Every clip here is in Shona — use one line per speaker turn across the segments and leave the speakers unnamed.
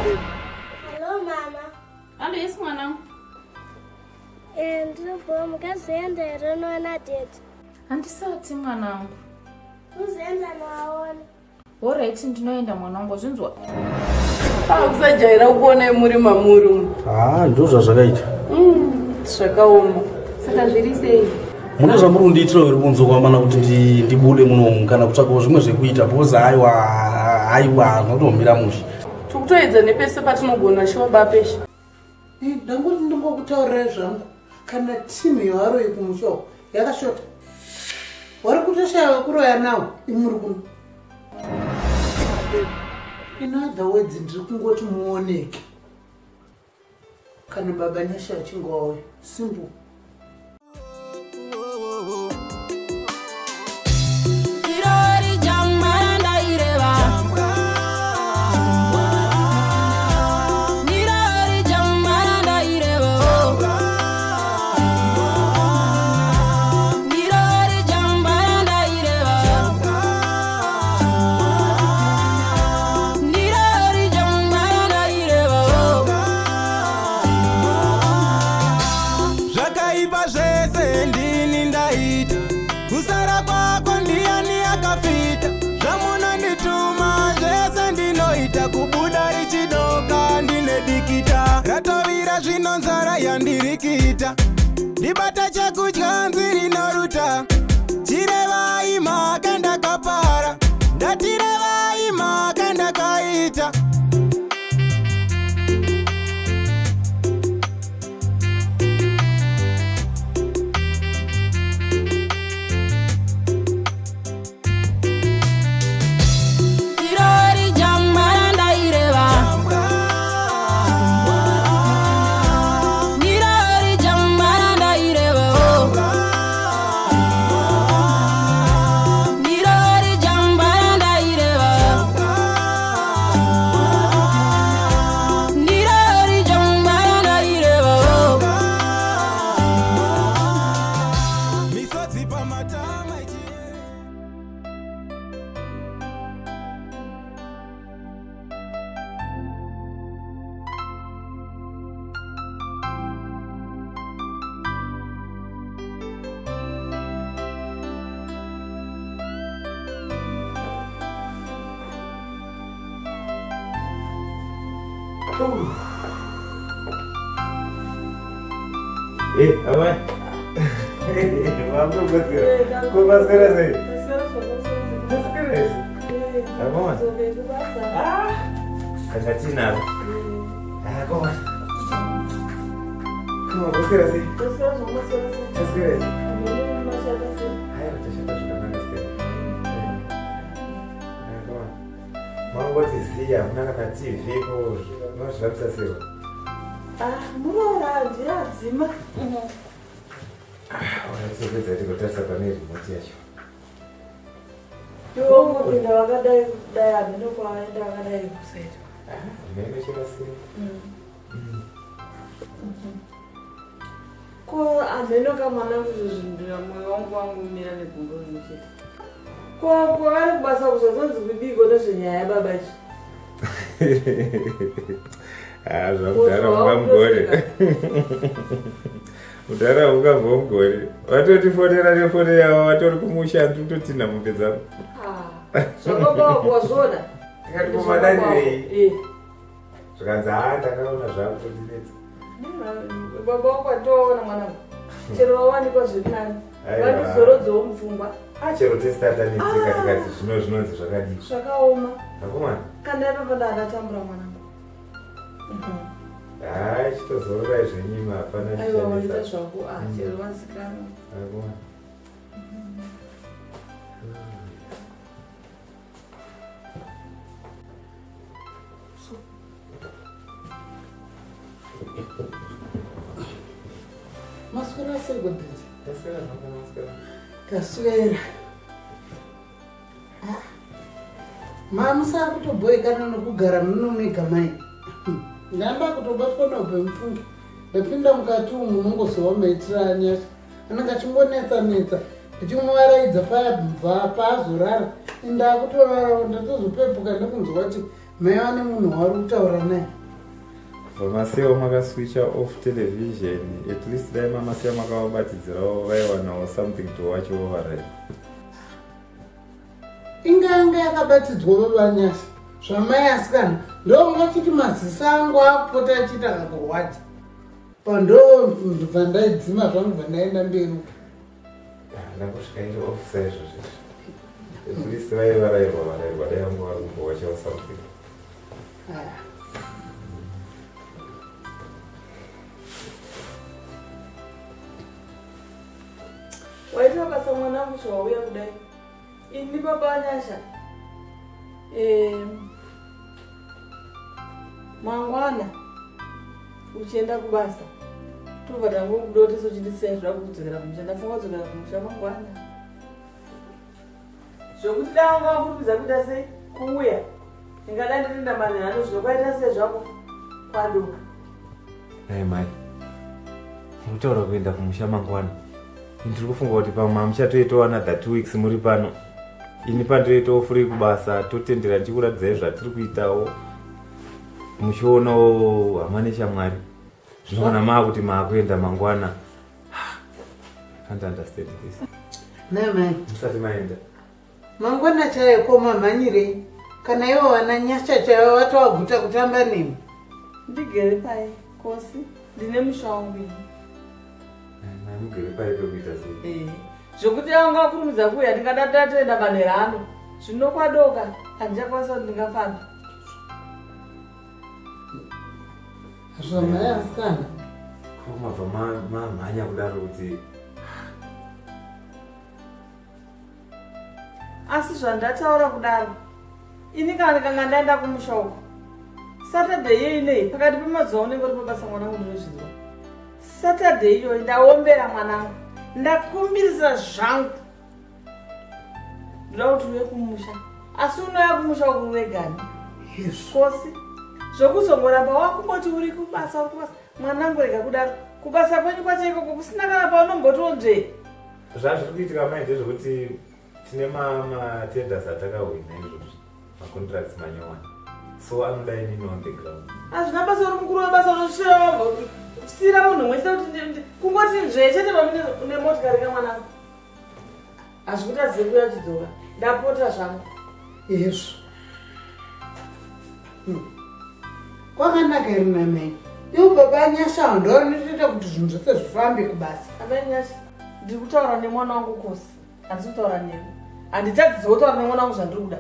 Hello mama.
Hello, yes mwanangu.
Ndinobowa mukazoenda here noona daddy?
Handisati mwanangu.
Uzoenda nowaona.
Alright, ndinoenda mwanangu, zvinzwa.
Kusajaira kuona muri mamuri umu.
Ah, ndizvo zvazvakaita.
Zvakaoma. Saka zviri sei?
Mune zvamuri kundiitira here kunze kwamana kuti ndibude munomu kana kutsvakawo zvimwe zvekuita because aiwa aiwa zvinotomira mushe.
Tikutoedza nepese patinogona shuwa bapesha.
Ndangoti ndingokutaurirai zvangu kana timu yevaroyi kumusha uku yakashota. Wari kutoshaya wekuroya nawo imuri kuno. In other words, ndiri kungoti muoneke kana baba Nyasha achinge wauya. Simple.
Zvino nzara yandirikita ndibata chekudya nziri noruta chirevai mhaka ndakapara ndatirevai mhaka ndakaita.
Muroora ndiadzima.
Tisopedza tikotarisa pane remote yacho.
Iwe ungopinda wakadai kudai hameno kwavaenda wakadai kusaita.
Mheno chirasei.
Ko hameno kamwana kuzozvindira mwoyo wangu wangomira negumbo rimwe chete. Ko kwavari kubasa kuzvazonzi kudiko nezvenyaya yababa izvi?
Zvamudhara ungamugore. Mudhara ungabva mugore. Vatotifonera nefone yavo vatori kumusha ndikutotinha mombe dzavo.
Zvakabawa wazviona?
Tikati komadanirei? Zvikanzi haa ndakaona zvakutondinetsa.
Baba wangu atowaona mwanangu. Chero wawanikwa zviri nani. Vandizorodzewo mupfungwa.
Chero tese tatanetseka tikati zvino zvinonzi zvakadii.
Zvakaoma.
Akomana.
Kana ipapo ndakatambura mwanangu.
Hai, chitozororai zvenyima hapana
Aiwa waita zvako chero vazikanwa.
Akomana.
Maswera sei godhedzi?
Taswera zvangu maswera.
Taswera. Mamusa kutobhoekana nokugara muno mega mai. Ndanda kutobatwa nobve mufunge. Ndapinda mukati umu munongozova maitiro aNyasha. Anenge achingonetsa netsa. Ndichimuvaraidza paya bva paazorara. Ndakutorarawo ndatozopepuka nekunzwa kuti Mai vane munhu wauri kutaura naye.
Vamasiyawo makaswitcha off television. At least dai mamasiya makavabatidzirawo vaiwanawo something to watch over right.
Inga yanga yakabatidzwa babanyasha. Zvamai asikana ndongachiti maziso angu akupota achiita kakurwadza. Pando ndibva ndaidzima zvangu bva ndaenda mberi.
Ndakusvika iri off saizvozvo. At least vaivarairwa dai vangu vari kumbowachawo something.
Waita basa mwanangu zvawauya kudai. Ini baba Nyasha. Mangwana uchienda kubasa tobva tangokuda kuti sochindisiya zvoda kudzokera kumusha. Ndafunga kudzokera kumusha mangwana. Zvokuti dai wanga wakurumidza kuita sei kuuya ndingadai ndinoenda manherano zvino kwaita sei zvako kwadoka.
Nai mai, mukutaura kuenda kumusha mangwana. Ndiri kufunga kuti pamwe hamuchatoitawo another 2 weeks muri pano. Ini pandoitawo free kubasa totendera ndichikuratidzai zvatiri kuitawo. Muchionawo hama neshamwari. Zvino kana maakuti maakuenda mangwana. Can't understand this.
Nai mai,
musati maenda.
Mangwana chaiyo ko mamhanyirei? Kana ivo vana Nyasha chaivo vatovaguta kutamba nemi.
Ndigere pai Kosi, ndine musha wangu ini.
Mai mugere pai pekuita sei?
Zvokuti anga akurumidza kuuya ndingada tatoenda manherano. Zvino kwadoka handichakwanisa kuti ndingafamba.
Zvamai asikana.
Ko mabva mamhanya kudaro kuti
asi zvandataura kudaro ini kana ndikanga ndaenda kumusha uko Saturday iyo inei pakati pemazuva unenge uri pabasa mwanangu ndinozvinzwa. Saturday iyoyi ndaombera mwanangu, ndakumbirisa zvangu. Ndoda kuti uye kumusha, asi unouya kumusha uku wegani Kosi. Zvokuzongoramba wakungoti uri kubasa uri kubasa mwanangu, rega kudaro. Kubasa kwenyu kwacho ikoko kusina kana paunombotonzvei.
Zvazviri kuitika mai ndezvekuti tine matenders atakahwina izvozvi, macontracts manyowani, so anoda inini on the ground.
Hazvina basa uri mukuru webasa unosvira munhu mwe chete kuti kungoti nzvee chete une motikari kamwanangu. Hazvikutadze kuuya uchidzoka. Ndapota zvangu.
Yezvo. Kwakanaka here namai? Ivo baba Nyasha ndovanotoita kuti zvinhu zvose zvifambe kubasa.
Amai Nyasha, ndiri kutaura nemwana wangu Kosi. Handisi kutaura newe. Handitadzi kutaura nemwana wangu zvandiri kuda.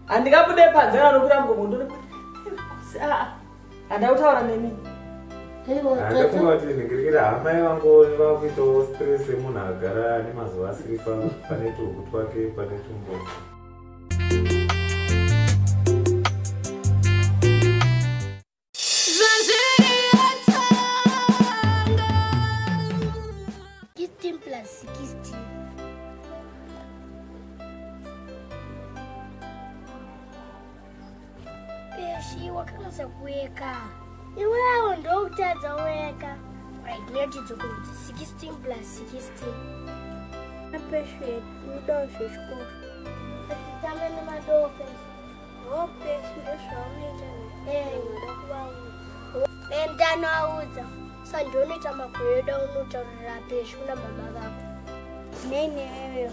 Handingabude panze kana nokwira mugomo ndoni. Handida kutaura nemi.
Ndafunga kuti ndingirikira hamai vangu vakuitawo stress yemunhu agara nemazuva asiri pane tuhuku twake pane tumbuzi.
Peshi wakanasa kuweka. Iwewe ndokutadza weka. Right, netidzo kuti 16 plus 16. Peshi unodawo zvechikoro. Atitame nemadofe. Oh, Peshi ndozvaunoita. Ndoda kuvaudza. Ndanoaudza. Sa ndionoita makore edu aunotaurira Peshi kuna mama vako. Nei newewe.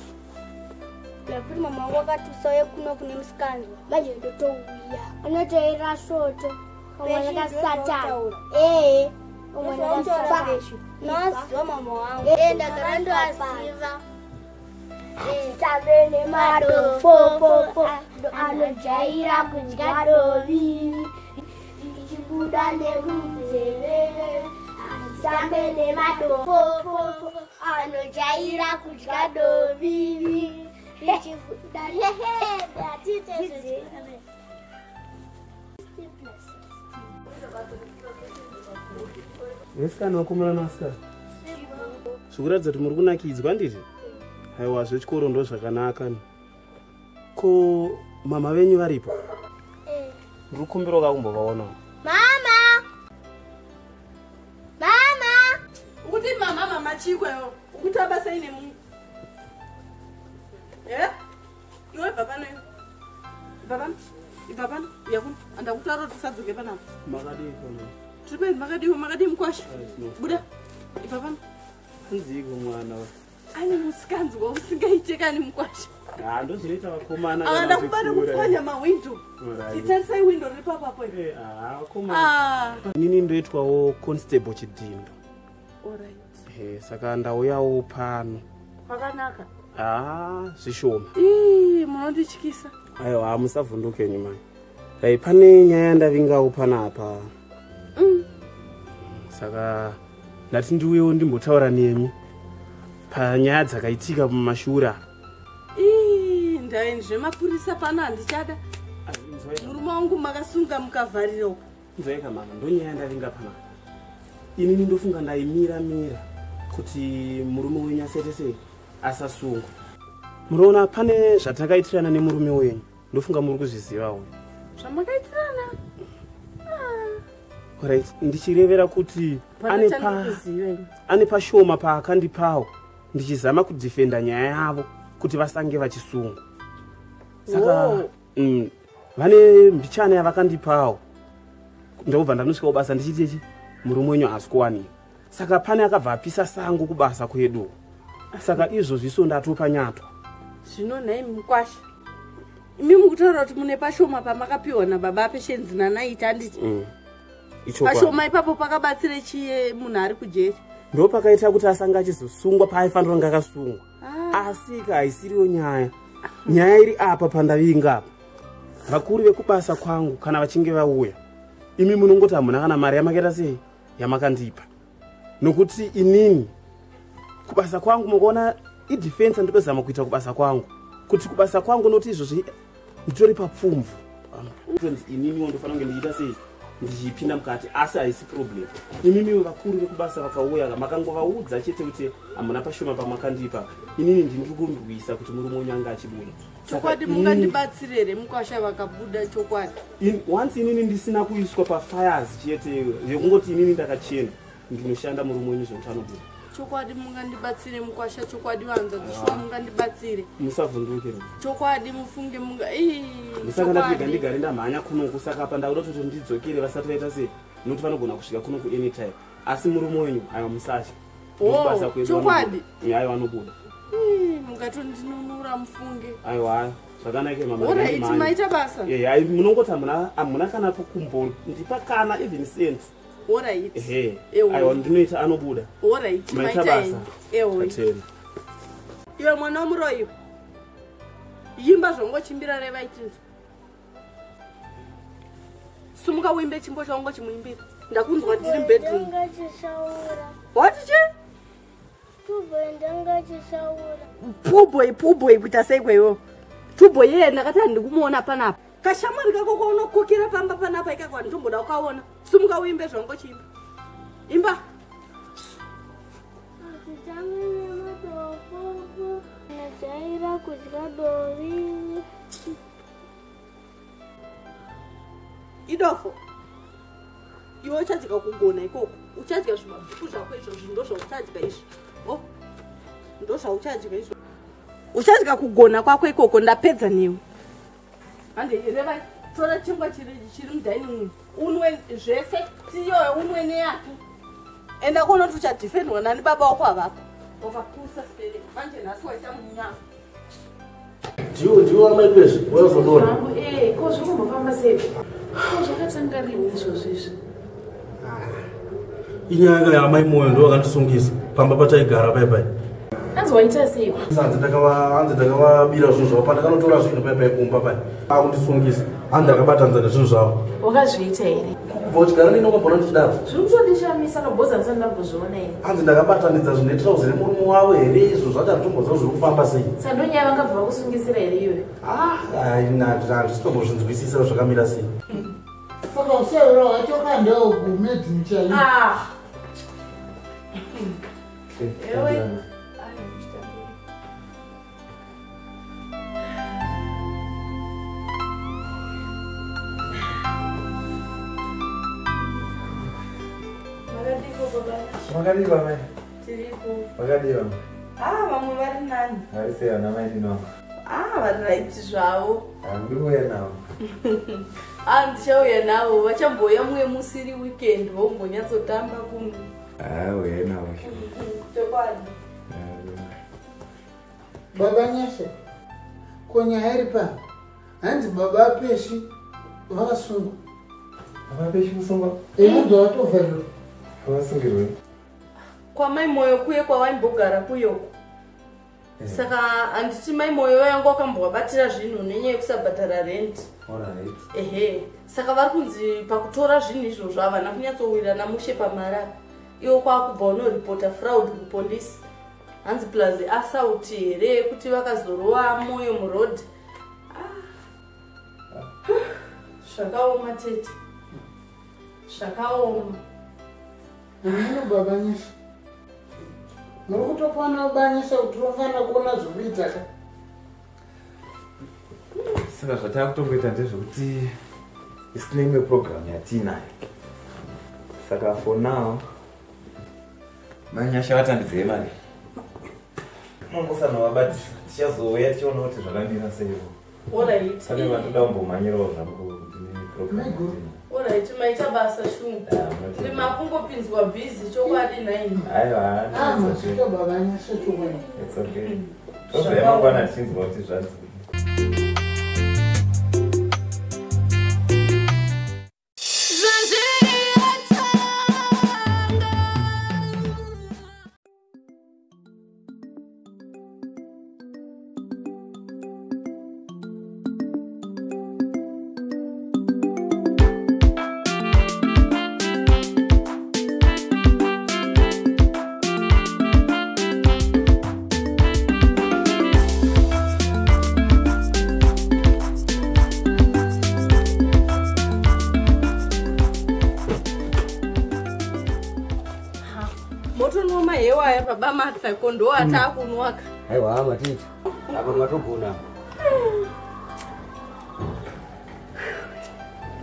Nekuti mama vangu vakati usauye kuno kune musikanzwa. Manje ndotouya. Unotoera svoto. Kamwana kasatani. Kamwana kasatani. Noziva mama wangu. Ndagara ndoaziva. Tambe nemadofo anojaira kudya dovi. Ichibuda nemunzeve. Tambe nemadofo anojaira kudya dovi. Ichibuda
Vesikana vakomana nevasikana, zvikuratidza kuti muri kunakidzwa ndizvo? Aiwa, zvechikoro ndo zvakanaka. Ko mama venyu varipo? Ndiri kukumbirawo kakumbovaonawo.
Mama! Mama!
Ukuti mama mama chikweyo, ukutamba sei nemunhu? Iwe baba noyo. Baba. Ibva pano, uya kuno. Andakutaura kuti usadzoke panapa.
Makadii kona?
Tiri peni makadiwa, makadii mukwasha. Buda. Ibva pano.
Hanziko mwana.
Ane musikanzwa usingaite kani mukwasha.
Ah, ndozvinoita vakomana.
Akada kubata kupwanya mahwindo. Itarisai windo riri papapo.
Eh, ah, vakomana. Inini ndoitwawo Constable Chidhindo.
Alright.
Eh, saka ndauyawo pano.
Kwakanaka.
Ah, zvishoma.
Ii, munondityisa.
Aiwa, musavhunduke henyu mai. Dai pane nyaya yandavingawo panapa. Saka ndati ndiuyewo ndimbotaura nemi panyaya dzakaitika mumashure.
Ii, ndaini zvemapurisa pano handichada. Murume wangu makasunga mukavharira uko.
Nzwaika mama, ndonyaya yandavinga panapa. Inini ndofunga ndaimira mira kuti murume wenyu asaite sei asasungwa. Munoona pane zvatakaitirana nemurume wenyu, ndofunga muri kuzvizivawo.
Zvamakaitirana?
Alright, ndichirevera kuti ane pashoma paakandipawo ndichizama kudhifenda nyaya yavo kuti vasange vachisungwa. Saka vane mbichana yavakandipawo ndobva ndanosvika kubasa ndichiti ichi murume wenyu haasi kuwanikwa. Saka pane akabva apisa sango kubasa kwedu. Saka izvozvi so ndatopa nyatwa.
Zvino nhai mukwasha, imi mukutaura kuti mune pashoma pamakapiwa nababa Peshenzi nanaita handiti? Pashoma ipapo pakabatsire chiye munhu ari kujeri.
Ndo pakaita kuti asanga achizosungwa paaifanira kunge akasungwa. Asi ka haisiriyo nyaya. Nyaya iri apa pandavinga apa. Vakuru vekubasa kwangu kana vachinge vauya, imi munongoti hamuna kana mari yamakaita sei yamakandipa. Nokuti inini kubasa kwangu mukuona idefense ndikuzama kuita kubasa kwangu. Kuti kubasa kwangu noti izvozvi nditori papfumvu. Inini ndofanira kunge ndichiita sei ndichipinda mukati, asi haisi problem. Imimi vakuru vekubasa vakauya makangovaudza chete kuti hamuna pashoma pamakandipa. Inini ndiri kurwisa kuti murume wenyu anga achibuda.
Chokwadi mungandibatsire here mukwasha vakabuda chokwadi?
Once inini ndisina kuiswa pafires chete yekungoti inini ndakachena ndinoshanda murume wenyu zvekuti anobuda.
Chokwadi mungandibatsire mukwasha, chokwadi vanzadziswa mungandibatsire.
Musavhunduke.
Chokwadi mufunge munga
Saka ndapega ndigare ndamhanya kunoku, saka apa ndakuda kuti ndidzokere vasati vaita sei nokuti vanogona kusvika kunoku anytime. Asi murume wenyu aiwa musatya.
Chokwadi.
Aiwa anobuda.
Mungatondinunura mufunge.
Aiwa zvakanaka mama.
Alright, maita basa.
Eh, munongoti hamuna kana kumbo ndipa kana even cent.
Alright.
Ehe. Aiwa ndinoita anobuda.
Alright,
maita basa.
Ewe. Iwe mwana wamuroyi. Yimba zvongochimbira revaitinzwa. Sumuka uimbe chimbo chaungo chimuimbira. Ndakunzwa ndiri mubedroom. Wati chi? Puboy, puboy kuita sei kweyo? Tuboy yeye ndakati handikumuona panapa. Kashamwari kako kaunokokera pamba panapa ikako handitomboda kukaona. Sumuka uimbe zvongochiimba. Imba.
Ndajaira kudya dovi.
Idofo. Iwe uchadya kugona ikoko. Uchadya zvimabhuku zvako izvozvi ndozvauchadya izvi. Oh. Ndozvauchadya izvo. Uchadya kugona kwako ikoko ndapedza newe. Hande reva tora chingwa chiri mudining room. Unwe zvese tiyoyo unwe neyake. Enda kuona kuti uchadhifendwa nani baba wako avapo. Wakapusa sere. Manje nhasi waita munyama.
Ndiwo amai Peshe, wazodona.
Eh, ko zvinombofamba sei? Ko zvakatanga rini izvozvo izvi?
Inyaya yaamai Moyo ndo vakandisungisa pamba pataigara pai pai.
Hanzi waita sei?
Hanzi ndakavabira zvinhu zvavo pandakanotora zvinhu pai pai kumba pai. Akundisungisa. Hanzi ndakabatanidza nezvinhu zvavo.
Wakazviita here?
Kubva uchigara neni wakambona ndichidaro.
Zviri kutondishamisa kabhozi handisati ndambozviona here.
Hanzi ndakabatanidza zvinhu netrauzi remurume wavo here izvo zvacho handitomboziva zviri kufamba sei.
Saka ndonyaya vangabva vakusungisira here iyoyo?
Ah, handitombozvinzwisisa zvakamira sei.
Saka usevera wacho kandeokumedini chaiyo.
Ah. Ewe.
Makadiwa mai?
Tiripo.
Makadiwa.
Ah, vamwe vari nani?
Vari sei vana mai Nino?
Ah, vari right zvavo.
Ndikuuya navo.
Ah, ndichauya navo. Vachambouya mumwe musiri weekend vombonyatsotamba kuno.
Ah, uyai navo.
Chokwadi.
Baba Nyasha, ko nyaya iri pano? Hanzi baba Peshi vakasungwa.
Baba Peshi kusungwa?
Hanzi vatovharirwa.
Vakasungirwei?
Kwamai Moyo kuye kwavaimbogara kuyoko. Saka handiti Mai Moyo vayanga vakambovabatira zvinhu nenyaya yekusabhadhara rent.
Alright.
Ehe. Saka vari kunzi pakutora zvinhu izvozvo havana kunyatsowirirana mushe pamari apa. Iwo kwakubva unoripota fraud kupolisi. Hanzi plus assault here yekuti vakazorova Moyo muroad. Zvakaoma tete. Zvakaoma.
Hameno baba Nyasha. Muri kutopana baba Nyasha kuti tinofanira kuona zvekuita ka.
Saka zvatakutongoita ndezvekuti isu tine imwe program yatiinayo. Saka for now Manyasha vatambidzei mari. Mongosanovabatisa tichazouya tichiona kuti zvakamira seivo.
Alright.
Pane vatoda kumbomhanyirawo zvangu kuti program yatiinayo.
Alright, maita basa shungu. Ndiri makungopinzwa busy chokwadi nhaini.
Aiwa.
Ah, masvika baba Nyasha chokwadi.
It's okay. Tozouya mangwana tichinzwa kuti zvanzi.
Motonwa mahewa aya baba Martha ko ndo ataakunwaka.
Aiwa maticha. Apa matogona.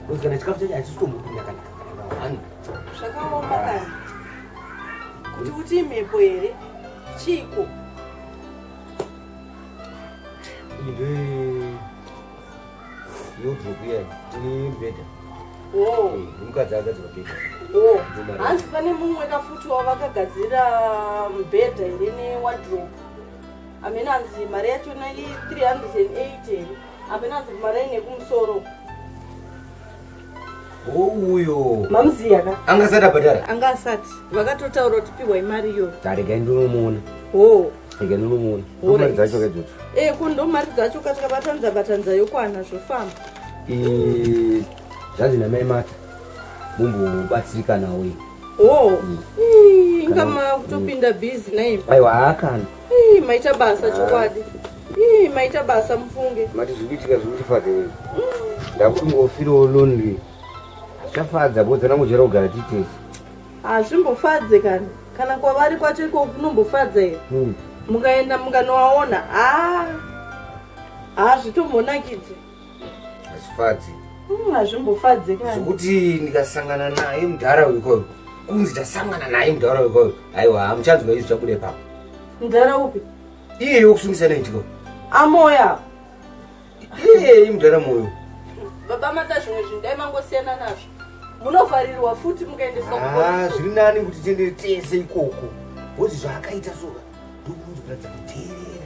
Kuzi kana chikafu chacho hachisi kumbopinda kana kana.
Zvakaoma kana. Kuti uti imhepo here? Chiko?
Iyi ndo yodrop iya ine mubhedha.
Oh.
Mukadzi agadzirwa bhedha.
Oh. Hanzi pane mumwe kafuti wavakagadzira mubhedha here newardrobe. Amene hanzi mari yachona i380 here. Amene hanzi mari nekumusoro.
Uyo.
Mamuziya ka?
Anga asati abhadhara?
Anga asati. Vakatotaura kuti piwai mari iyoyo.
Regai ndinomuona.
Oh.
Regai ndinomuona. Mari dzacho kaidzodzo.
Eh, ko ndo mari dzacho katikabatanidza batanidza yokwana zvofamba.
Eh, zvanzi namai Martha mumbobatsirikanawo iyi.
Oh. Inga makutopinda busy nai.
Aiwa haakana.
Ii, maita basa chokwadi. Ii, maita basa mufunge.
Mati zvikuitika zvikutifadza wewe. Ndakutongofirawo lonely. Zvichafadza bodza nangu kugara titese.
Hazvimbofadze kana. Kana kwavari kwacho iko kunombofadza here? Mukaenda mukanowaona. Ah. Hazvitombonakidzi.
Hazvifadzi.
Hazvimbofadze kana.
Zvekuti ndikasangana naye mudhara uyu kunzi tasangana naye mudhara uyu aiwa hamuchanzwa izvi zvabuda ipapo.
Mudhara upi?
Iye wokusungisa naitiko.
Amoya.
Iye mudhara Moyo.
Baba Martha zvimwe zvinhu dai mangosiyana nazvo. Munovharirwa futi mukaendeswa kupolisi.
Zviri nani kuti tiende tese ikoko. Bozi zvaakaita soka ndokunzi kuratidza kuteerera.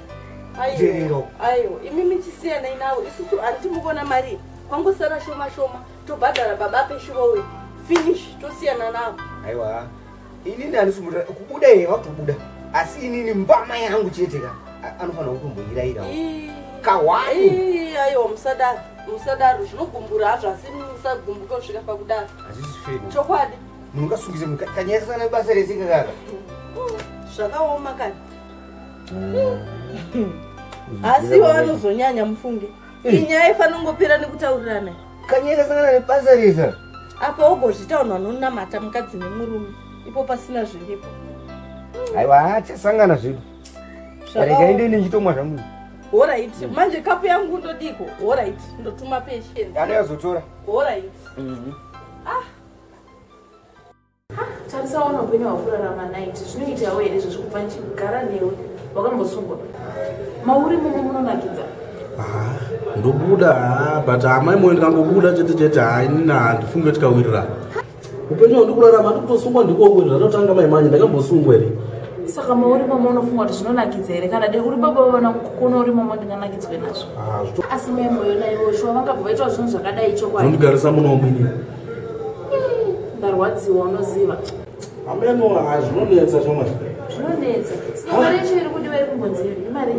Aiwa, aiwa, imi michisiyana navo isusu handitimukona mari. Kwangosara shoma shoma tobhadhara baba Peshivowe. Finish tosiyana navo.
Aiwa. Inini handisi kubuda here vakutobuda. Asi inini mbama yangu chete ka anofanira kutomboirairawo. Kawani.
Aiwa musadaro. Musadaro zvinogumbura hazvo asi musagumbuka kusvika pakudaro.
Hazvisi fair.
Chokwadi.
Munhu ungasungise munhu kanyasana basa rese kakaka.
Zvakaoma kani. Asi ivo vanozonyanya mufunge. Inyaya ifanongopera nekutaurirana.
Kanyasana nebasa rese.
Apa ugozviita vanhu vanonamata mukadzi nemurume. Ipo pasina zviripo.
Aiwa tichasangana zvedu. Regai ndini ndichitomwa zvangu.
Alright. Manje kapu yangu ndodiko. Alright. Ndotuma patience.
Anoyazotora.
Alright. Ah.
Tarisaona upenyu hwakurarama naiti zvinoitawo here izvozvo kubva ndichigara newe wakambosungwa. Mauri mumwe munonakidza.
Ndobuda but amai moyo ndikangobuda chete chete inini handifunge tikawirirana. Upenyu hwandikurarama ndikutosungwa ndikoko zvatotanga maimanye ndakambosungwa here.
Saka mauri mama unofunga kuti zvinonakidza here kana dai uri baba vana kukona uri mama ndinganakidzwe nazvo. Asi mai moyo naivo shuwa vangabva vaitawo zvinhu zvakadai chokwadi.
Zvinondigarisa munomu inini.
Ndarwadziwa unoziva.
Ameno zvinonetsa shoma.
Zvinonetsa. Saka mari yacho iri kudiwa iri kumbonzi imari.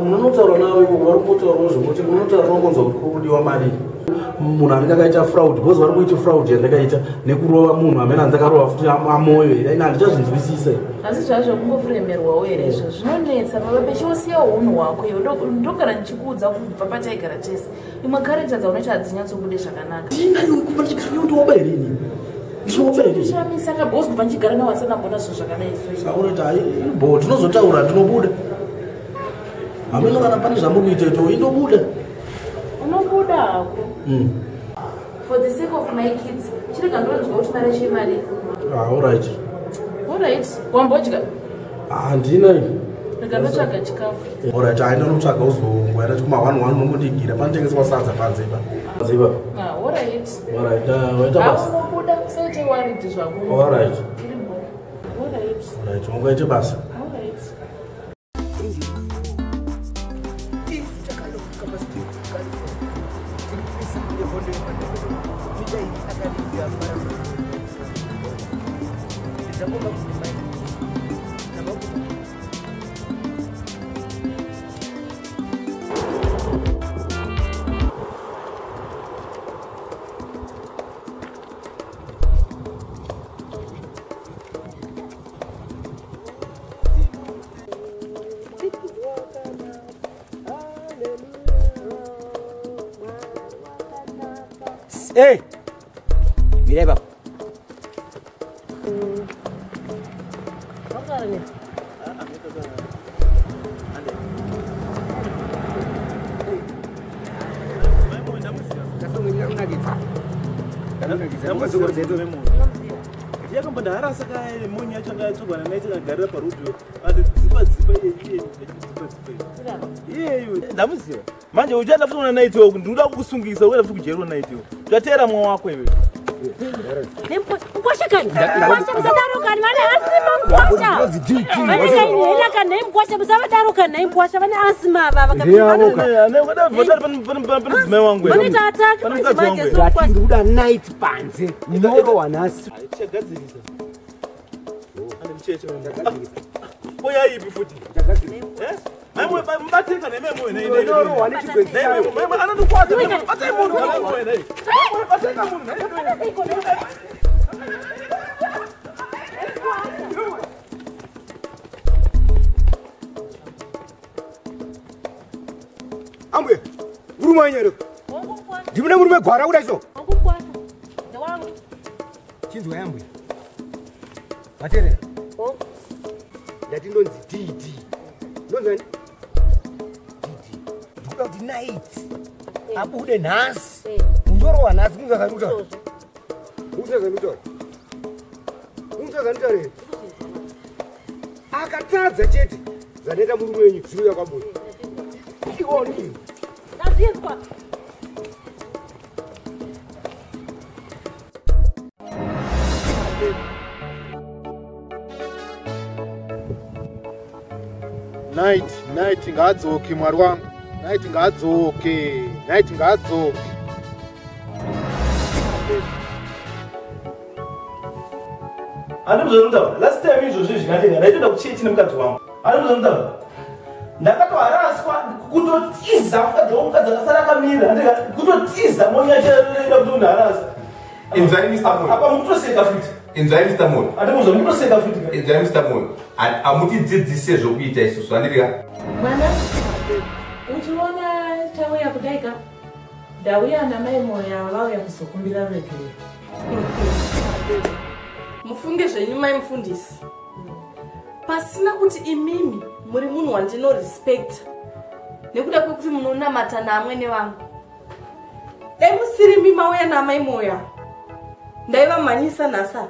Munotaura navo ikoko vari kungotaurawo zvekuti munotaura nongonzwa kuti kuri kudiwa mari. Munhu anenge akaita fraud because vari kuita fraud yandakaita nekurova munhu amene andakarova futi amoyo here ini handichazvinzwisisa.
Asi zvazvo kungofuremerwawo here izvo zvinonetsa baba pechiosiya unhu hwako iwe ndogara ndichikuudza kubva pataigara tese imwe character dzaunoita hadzinyatsobude zvakanaka.
Kubva ndichigara newe ndioba here ini?
Shamisa kabhozi kubva ndichigara newe asina mbona zvinhu zvakadai so.
Saureti hayi bo tinozotaura ndinobuda. Hameno kana pane zvamuri kuita ito indobuda.
Unobuda hako. For the sake of my kids, chirega ndonzwa kuti mari yacho imari.
All right.
All right. Wambodya?
Handina ini.
Rega ndotsvaga chikafu.
All right, hayi ndinotsvaga uzongoenda chikuma 11 unongondigira panotengeswa sadza panze ipa. Panze ipa.
All right.
All right, waita basa.
Unobuda usaite worried zvako.
All right.
All right.
All right, ungaite basa.
All right.
Hey! Mirai baba.
Yakambondaharasa ka monyi yacho anga yatsogwana naye takagarira parudiyo ati dzipa dzipa iye dzipa dzipa iyeyo ndamuziva manje uchaenda futi una naiti wako ndikuda kukusungisa uenda futi kujeri una naiti wako uchateera mwa wako iwe
Mkwasha kani mkwasha musadaro kani vane asima mkwasha vane kainhela kani nhai mkwasha musavadaro kani nhai mkwasha vane asima ava
pane dzimai wangu
vanoita ataki
manje ndikuda night panze ndinorowa nhasi
tichagadzirisa ane mucheche oya ipi futi mubateka nememwe anondikwadza batai munhu bateka munhu.
Ambuye, murume wenyero. Ndimune murume gwara kudai so. Chinzwa yambuya. Vaterera. Ndati ndonzi DD. Ndonzi ani? DD. Ndikuda kuti night. Abude nhasi. Undorowa nhasi kunza zvandiutaura. Kunza zvandiutaura. Kunza zvandiutaura here? Akatadza chete zvandaita murume wenyu zvinouya kwambuya. Iwoni.
Ndazvinzwa.
Night, night ngaadzoke mwari wangu. Night ngaadzoke. Night ngaadzoke.
Andimuzonutaura. Last time izvozvo zvingatenda ndaitoenda kuchechi nemukadzi wangu. Andimuzonutaura. Ndakatoharaswa kutotiza mukadzi wangu mukadzi akasara akamira. Kutotiza monyachaenda kuti unharasa.
Inzwai Mr. Moyo.
Apa mutoseka futi.
Inzwai Mr. Moyo.
Andimuzwa mutoseka futi.
Inzwai Mr. Moyo. Amutidzidzise zvokuita isusu andiriga.
Mwana, uchiona chauya kudai ka? Ndauya namai Moyo vauya kuzokumbira ruregerero.
Mufunge zvenyu mai mufundisi. Pasina kuti imimi muri munhu wandinorespecta nekuda kwekuti munonamata naamwene vangu. Dai musiri mimi mauya namai Moyo ndaivamhanyisa nhasa.